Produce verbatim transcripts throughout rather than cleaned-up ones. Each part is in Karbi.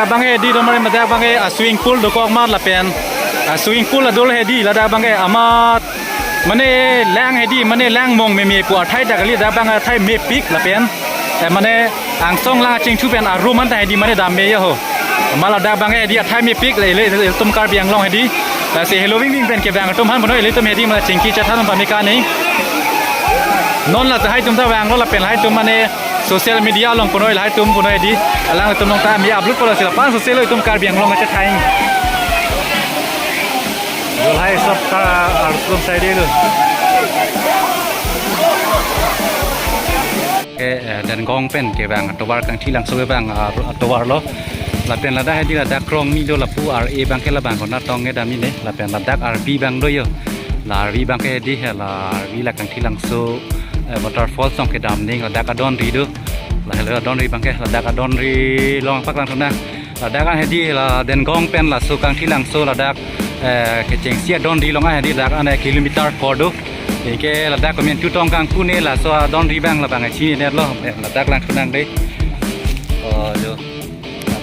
Abang hedi, domar, ladak abang ke a swimming pool dokok amat lapen a swimming pool adol hedi, ladak abang ke amat mane lang hedi, mane lang mong meme pu athai ta kali, ladak abang athai mepik lapen, eh, mane angsong lang achingthu pen a room anta hedi mane dam me ya ho. Amat ladak abang hedi athai mepik le, le, le, tum Karbi Anglong hedi. Lasi helo wing wing pen kevang atum aphan punon ilitum hedi mane chingki chethan pame kani. Non la tahai atum ta vanglo lapen lahai atum mane social media along punon lahai atum punon hedi. Alangtum along ta mi upload pulo si lapu-an social lo itum Karbi Anglong kachethan. Lahai sab ka artum side lo. Ke, eh, Dengong pen kevang atovar, Kangthilangso kevang, ah, atovar lo. Lapen ladak hedi ladak krong ni do lapu ar-e abang ke labang konat tong kedam ne. Lapen ladak arvi abang do yo. La arvi abang ke hedi, la arvi la Kangthilangso, eh, waterfall along kedam ning ladak adonri do. La helo adonri abang ke, ladak adonri along paklang thunang. Ladak an hedi la Dengong pen laso Kangthilangso ladak, eh, kechengsi adonri along an hedi ladak an kilometer apor do. Anke ladak komentu tong kangkune laso adonri abang labang chinine lo, eh, ladak lang thunang de. Oh, jo.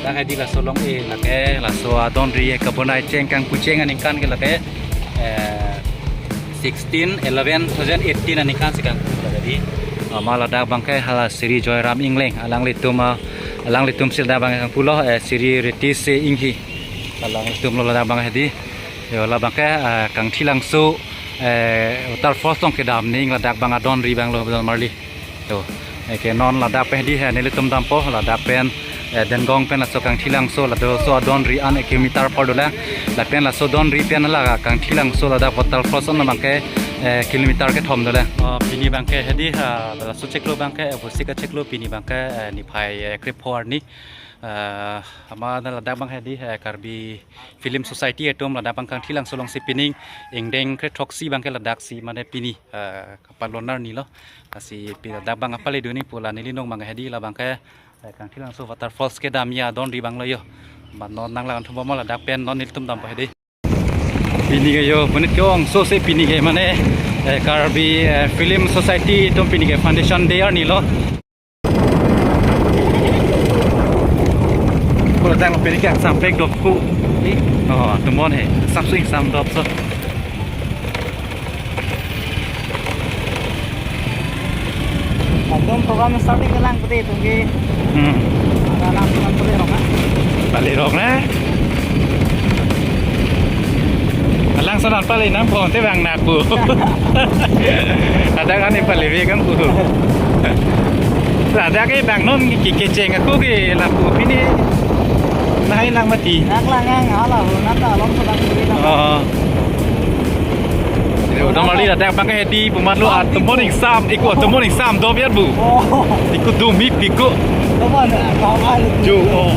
Ladak hedi laso along, eh, lake laso adonri kabonai cheng kangpu cheng aningkan ke lake, eh, sixteen eleven two thousand eighteen aningkan si kangpu lake di. Amat ladak abang ke hala Sri Joyram Engleng, alanglitum, ah, alanglitum si ladak abang kangpulo, eh, Sri Ritesh Enghi. Alanglitum lo ladak abang hedi. Yo, labang ke, eh, Kangthilangso, eh, waterfall along kedam ning ladak abang adonri abang lo, Bidon Marli. To, eh, ke non ladak pen hedi, eh, nelitum dampo, ladak pen, eh, Dengong pen laso Kangthilangso, laso adonri an kilometer apor dolang. Lapen laso adonri pen la Kangthilangso ladak waterfall along abang ke, eh, kilometer kethom dolang. Oh, pini abang ke hedi, ah, laso chiklo abang ke, eh, Vosik achiklo pini abang ke, eh, niphai, eh, krepho arni. Eh, amat ladak abang hedi, eh, Karbi Film Society atum ladak abang Kangthilangso along si pining ingdeng krethroksi abang ke ladak si mane pini, eh, kapalon arni lo. Lasi pi ladak abang apale duni pu la neli nong abang hedi labang ke, eh, Kangthilangso waterfalls kedam ya adonri abang lo yo. Amat non nanglang thumbom ladak pen non nelitum dampo hedi. Pini ke yo punit ke-ongso si pini ke mane, eh, Karbi, eh, Film Society atum pini ke foundation day arni lo. Pura tang pini ke angsam plek dop ku. Oh, tumon he. Samsung sam dop so. Latum program starting ke lang pute tungki. Hmm. Ada lang lang pute rong ah. Balik rong na. Alangso non pale nangpo te bang naku. Ada kan ni pale be kan ku. Ada ke bang non ke kecheng aku ke lapu pini. Nahai lang mati. Nak lang yang ala ho nata alom so lang pute lang. Oh. Udah mali ada bang ke hedi pumat lo atumon ingsam, iku atumon ingsam dop ya bu. Oh. Iku dumi piku. Kawan, kawan. Jo, oh.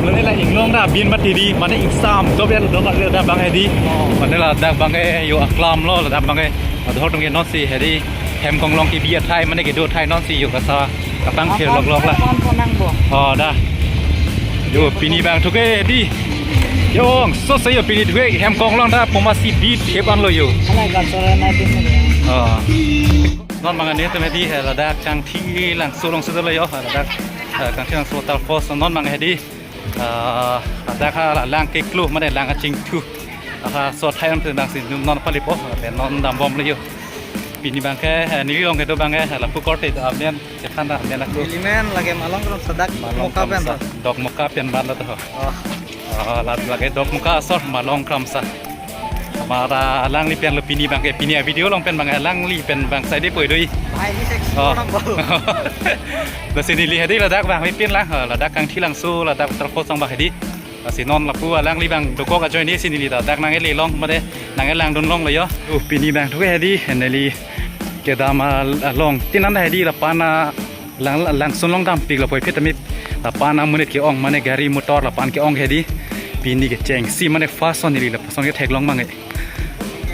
Mane la inglong da bin mati di, mane ingsam dop ya dong ada bang hedi. Oh. Mane ladak bang ke yo aklam lo, ladak bang ke. Adhor tung ke non si hedi hem konglong kebi athai, mane kedo athai non si yo kasa kapang khir lok lok la. Kawan konang bo. Oh, da. Yo, pini bang thuke di. Yo, so se yo pini thuke hem konglong da poma si bit he ban lo yo. Halai kan sore na din. Oh. Non abang netum hedi, eh, ladak Kangthilangso along si dolo yo, ladak, eh, Kangthilangso waterfalls non abang hedi, eh, ladak ha lang keklo, mane lang achingthu. Aha, so thai on tendang si non palipo, lapen non dambom le yo. Pini bang ke, eh, neli along kedo bang ke, lapu korte amen, chethan amen aku. Neli men lake Malong Kramsa dak Malong Moka pen Kramsa, to. Dokmoka pen ban lo to. Oh. Oh, la lake Dokmoka asor Malong Kramsa. Amat alangli pen lo pini bang ke, pini a video along pen bang alangli pen bang sai de poi doi. Hai, ini seksi. Oh. Orang baru. Lasi neli hedi ladak bang, mi pin lang, oh, ladak Kangthilangso, ladak waterfalls along bang hedi. Lasi non lapu alangli bang dokok ajoine si neli ladak nangkele long, mane nangkelang dun long lo yo. Uh, pini bang thuke hedi, neli kedam al-, along. Tinan hedi lapu-an a lang, langsun long dampik lapu-an phi tamit lapu-an amonit ke-ong mane gari motor lapu-an ke-ong hedi. Pini kechengsi mane first son neli lapuson ketheklong mange.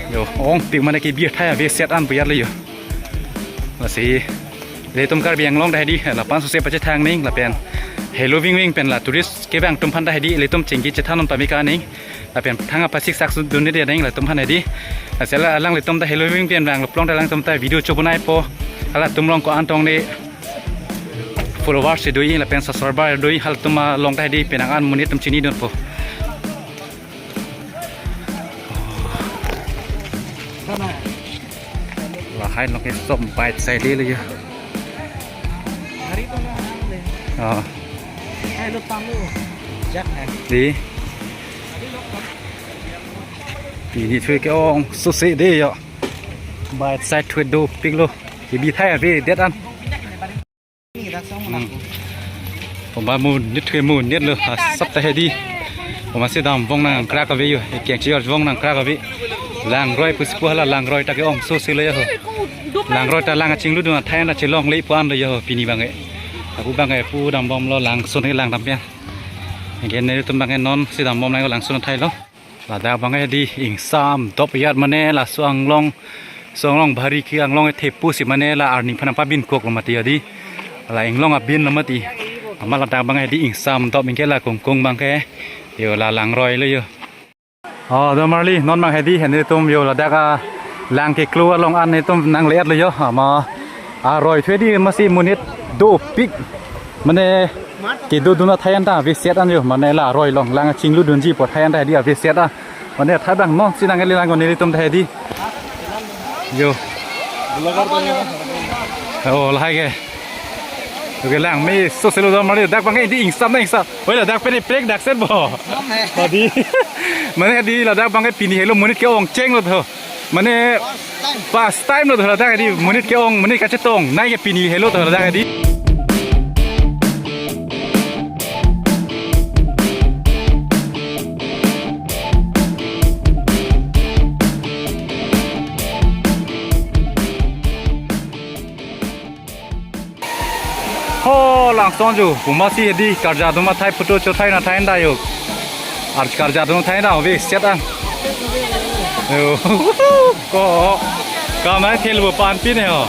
Yo, ongpik mane kebi athai ave set an buyar le yo. Lasi ilitum Karbi Anglong ta hedi lapu-an sose pachethang ning lapen helo wing wing pen la tourist kevang atum aphan ta hedi ilitum chingki chethan non pame kani. Lapen thang apasik sak su dun de deng latum aphan hedi. Lasi la alanglitum ta helo wing pen vang lo pulote alangtum ta video chobonaipo. Halatum along ko-an tong ne Followers si do-i lapen subscriber do-i halatum along ta hedi penang an monit atum chinidunpo. Lahai along ke som bike side lo ya. Hari to na le. Oh. Hai lo panglo. Jak hai. Di. Pini thu ke-ong sose de ya. Bike side thu dopiklo. Ke bi thai ave det an. Hmm. Poma monit ke monit lo, asap ta hedi. Poma si damvong nangkrak ave yo, ekeng chijor vong nangkrak ave. Langroi pusi pu hala langroi ta ke-ong sose lo ya ho. Langroi ta lang achingludun athai an ta chelongle pu an lo ya ho pini bang ke. Lapu bang ke pu dambomlo, langsun ke lang dam pian. Ke nelitum bang ke non si dambom lang langsun athai lo. Ladak bang ke hedi ingsam dop yat mane laso anglong, so anglong bhari ke anglong thepu si mane la arni aphan pabinkoklo mati hedi. La inglong abin lo mati. Amat ladak bang ke hedi ingsam dop ingke la kungkung bang ke. Yo la langroi lo yo. Oh, do marli non bang ke hedi hene tum yo ladak alang keklo along an netum nangle-et lo yo. Ama aroi thu hedi masi monit dopik. Mane kedodun athai an ta aveset an yo, mane la aroi along lang chingludunji pu athai an ta hedi aveset an. Mane athai bang non si nangli lang nelitum ta hedi. Yo. Oh, lahai ke. Oke lang me sose lo do marli dak bang ke hedi ingsam na ingsam. Oi ladak pen prek dak set bo. Tadi. Mane hedi ladak bang ke pini helo monit ke-ong chenglo tho. Mane first time lo tho ladak hedi monit ke-ong, monit kachetong nai ke pini helo tho ladak hedi. Ho langson ju, puma si hedi karja atum athai photo chothai na thai an ta yo. Ar karja atum athai an ta aveset an. Yo. Ko. Kamai thel bo pan pin he ho.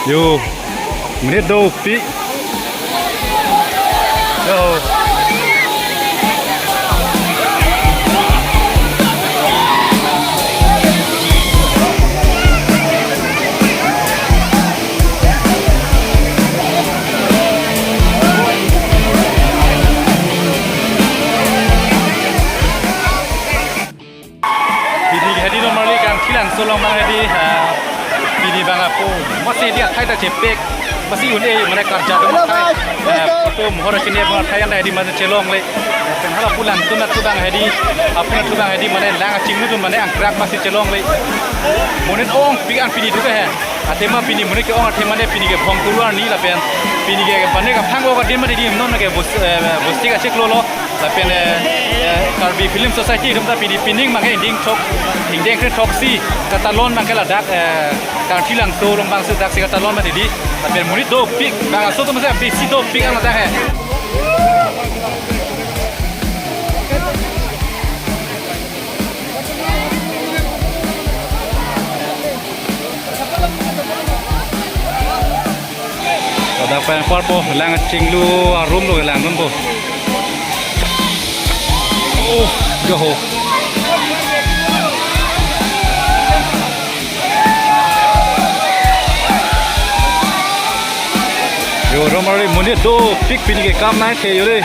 Yo. Monit dopik. Yo. Pini hedi normally Kangthilangso along bang hedi, ah, pini bang apo. Masi hedi athai ta chepek. Masi un-e mane karja atum athai. Ah, photo mohor kene bang athai an hedi mane chelongle. Pen hala pu langtun atu bang hedi. Apu atu bang hedi mane lang achingludun mane angkrak masi chelongle. Monit ongpik an pini thu ke he. Athema pini monit ke-ong athema ne pini ke phong turu arni lapen. Pini ke bane kaphang-o kadin mati di non ke bos, eh, bosti kacheklo lo. Lapen, eh, eh, Karbi Film Society atum ta pini pining mangke ingdeng thok, ingdeng kre throksi katalon mangke ladak, eh, Kangthilangso along bang si dak si katalon mati di. Lapen monit dopik, bang aso atum si besi dopik ang ladak he. Ladak pen apor po, lang chinglu arum lo langdunpo. Oh, yo ho. Yo, romari monit dopik pini ke kam nai the yo le.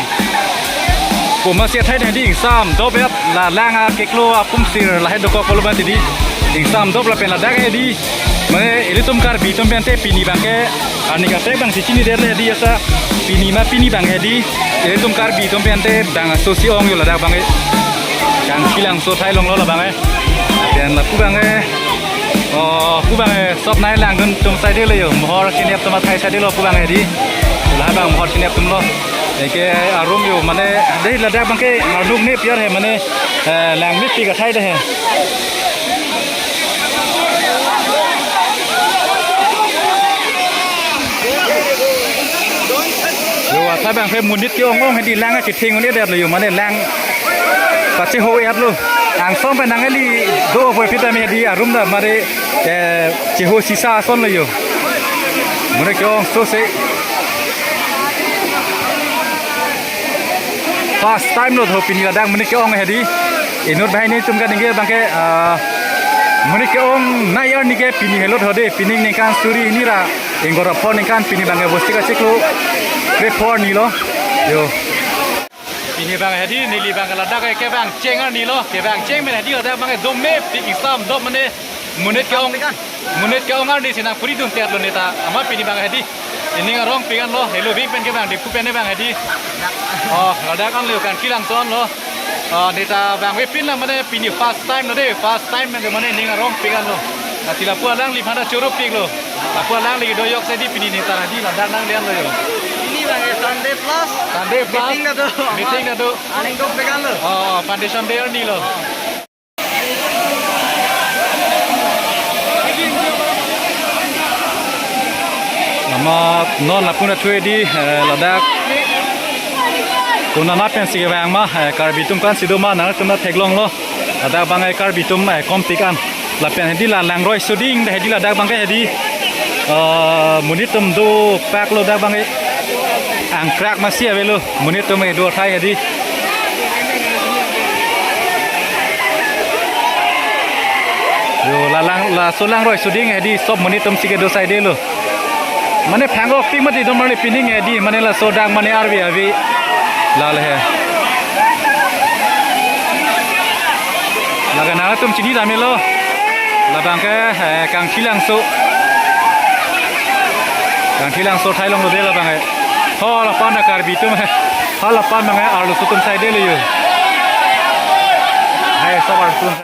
Puma si athai hedi ingsam dop ya, la lang akeklo apum sir lahai dokok kolo ban hedi. Ingsam dop lapen ladak hedi. Mane ilitum Karbi atum pen te pini bang ke arni kaprek bang si chinidet le hedi asa. Pini ma pini bang hedi. Ilitum Karbi atum pen te bang aso si ong yo ladak bang ke. Kangthilangso athai along lo la bang ke. Pen lapu bang ke. Oh, pu bang, eh, sop nai langdun atum side lo yo, mohor chinep atum athai side lo pu bang, eh, di. Lahai bang mohor chinep atum lo. Eke arum yo, mane, dei ladak bang ke, ngarnuk ne pior he, mane, eh, langmepik athai de he. Yo, athai bang ke monit ke-ong-ong hedi lang ketheng un-edet lo yo, mane lang pacheho-et lo. Angsong pen nangli do voi pita me hedi arum ta mare, eh, cheho sisa ason lo yo. Monit ke-ong sose. First time lo tho pini ladak monit ke-ong hedi. Inut banghini atum kaningje bang ke, ah, monit ke-ong nai arni ke pini helo tho de, pining ningkan suri hini ra. Ingkoi ra pho ningkan, pini bang ke Bosti kachiklo krepho arni lo. Yo. Pini bang hedi neli bang ladak ke kevang cheng arni lo, kevang cheng men hedi ladak bang ke dome pik ingsam dom mane monit ke-ong, monit ke-ong arni si nangpuri dun tet lo neta. Amat pini bang hedi ining arong pik an lo, helo bing pen kevang Diphu pen bang hedi. Oh, ladak an lo, Kangthilangso an lo. Ah, neta bang ve pin la mane pini first time lo de, first time mane, mane ining arong pik an lo. Lasi lapu alangli aphan ta choro pik lo. Lapu alangli do yok si di pini neta hedi ladak nangdeng lo yo. Pini bang ke Sunday plus. Sunday plus. Meeting ta do. Meeting ta do. Aning dok pik an lo. Oh, foundation day arni lo. Amat non lapu ta thu hedi, eh, ladak konat pensi kevang ma, eh, Karbi atum ko-ansi do ma nangtum ta theklong lo. Ladak bang ke Karbi atum, eh, kom pik an. Lapen hedi la langroi soding ta hedi ladak bang ke hedi, eh, monit atum dopak lo dak bang ke. Angkrak masi avelo monit atum kedo athai hedi. Yo, la lang, laso langroi soding hedi sob monit atum si kedo saide lo. Mane phang-ok pik mati dom arni pining hedi, mane laso dak mane arve ave. La le he. Laga nangtum chini dam lo. Labang ke, eh, Kangthilangso. Kangthilangso athai along lo de labang ke. Ho lapan ta Karbi atum. Ho lapan bang ke arloso atum saide lo yo. Hai, sob arloso atum.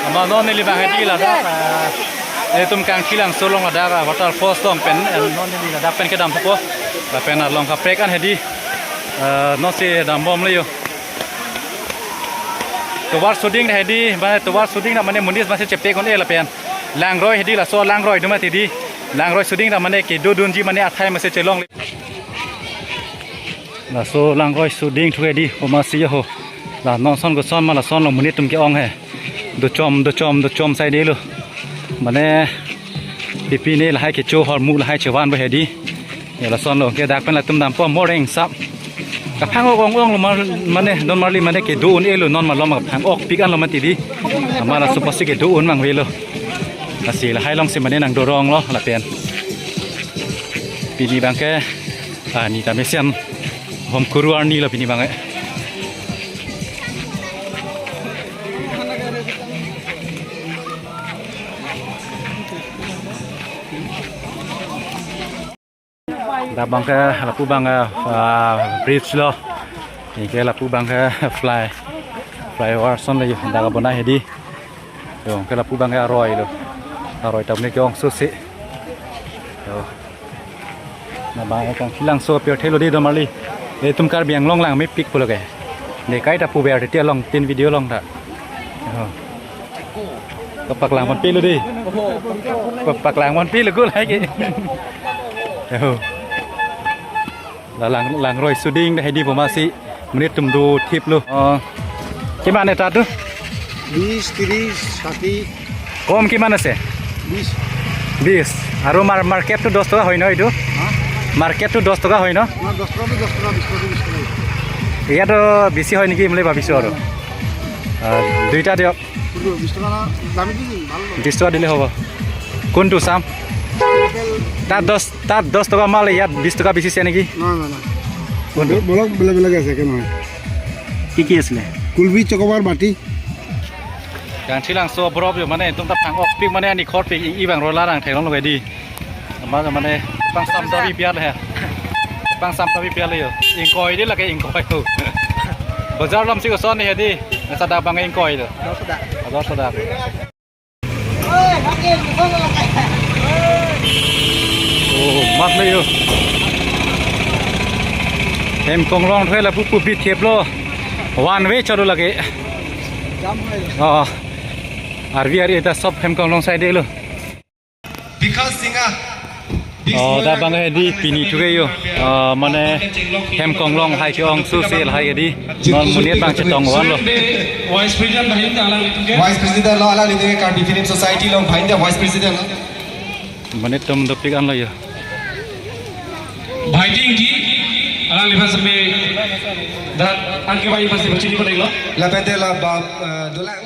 Amat non neli bang hedi ladak, eh, itum Kangthilangso along ladak, eh, waterfalls along pen, eh, non neli ladak pen kedam thupo. Lapen along kaprek an hedi, eh, non si dambom lo yo. Tovar soding hedi, mane tovar soding ta mane monit masi chepte kon e lapen. Langroi hedi laso langroi do mati di. Langroi soding ta mane kedo dunji mane athai masi chelong. Laso langroi soding thu hedi, komasi ho. La non ason koson ma lason lo monit atum ke-ong he. Dochom, dochom, dochom saide lo. Mane pipi ne lahai kecho hormu lahai chevan ba hedi. Ya lason lo ke dak pen latum dampo moreng sap. Kaphang-ok ong ong lo mar, mane dom arni mane kedo un-e lo non malom kaphang-ok pik an lo mati di. Amat laso apotsi kedo un mang avelo. Lasi lahai along si mane nangdorong lo lapen. Pini bang ke, ah, neta mesen hom kuru arni lo pini bang ke. Dak bang ke lapu bang ke, ah, bridge lo. Anke lapu bang ke fly, flyover ason lo yo, dak abonai hedi. Yo, anke lapu bang ke aroi lo. Aroi ta mane ke-ong susi. Yo. Labang ke Kangthilangso apirthe lo di dom arni. Itum Karbi Anglong lang mepik pulo ke. Ne kaita pu ber ti along tin video along ta. Yo. Kapaklang ponpe lo di. Kapaklang ponpe lo ko lagi. Yo. La lang, langroi soding ta hedi bomasi monit atum dothip lo. Oh. Kiman eta tu? বিশ, ত্ৰিশ, ষাঠি। কম কিমান আছে? বিশ। বিশ। আৰু মাৰ-, মাৰ্কেটটো দহ টকা হয় ন এইটো? হা? মাৰ্কেটটো দহ টকা হয় ন? আমাৰ দহ টকাটো দহ টকা, বিশ টকাটো বিশ টকা। ইয়াতো বেছি হয় নেকি বুলি ভাবিছোঁ আৰু। আহ, দুইটা দিয়ক। কিন্তু বিশ টকা না, দামীটো দিম, ভাল লাগে। বিশ টকা দিলে হ'ব। কোনটো চাম? লোকেল। তাত দহ, তাত দহ টকা মাল, ইয়াত বিশ টকা বেচিছে নেকি? নহয়, নহয়, নহয়। কোনটো? বেলেগ, বেলেগ, বেলেগ আছে, একে নহয়। কি কি আছিলে? কুলবি, চকোবাৰ, বাটি। Kangthilangso aborok yo mane itum ta phang-ok pik mane ani khor pik i bang rola rang theklong lo di. Ama mane pangsam ta bi piar he. Pangsam ta bi piar le yo. Ingkoi di lake ingkoi ho. Bazar alom si koson ni hedi. Nasa dak bang ingkoi do. Dos dak. Dos dak. Oh, mat le yo. Hem konglong thoi lapu pu bithep lo. One way cholo lake. Jam hai lo. Oh. Arvi ari eta sob hem konglong side lo. Bikash Singha. Oh, dak bang hedi pini thuke yo. Ah, mane hem konglong hai ke-ong susi lahai hedi. Non monit bang chetong van lo. Vice President bahin ta alanglitum ke. Vice President lo alanglitum ke Karbi Film Society lo bahin ta Vice President lo. Monit atum dopik an lo yo. Bhai Ding ji, alangliphan seme dak anke bai pasti bachini ko deng lo. Lapen te la ba, eh, dolang.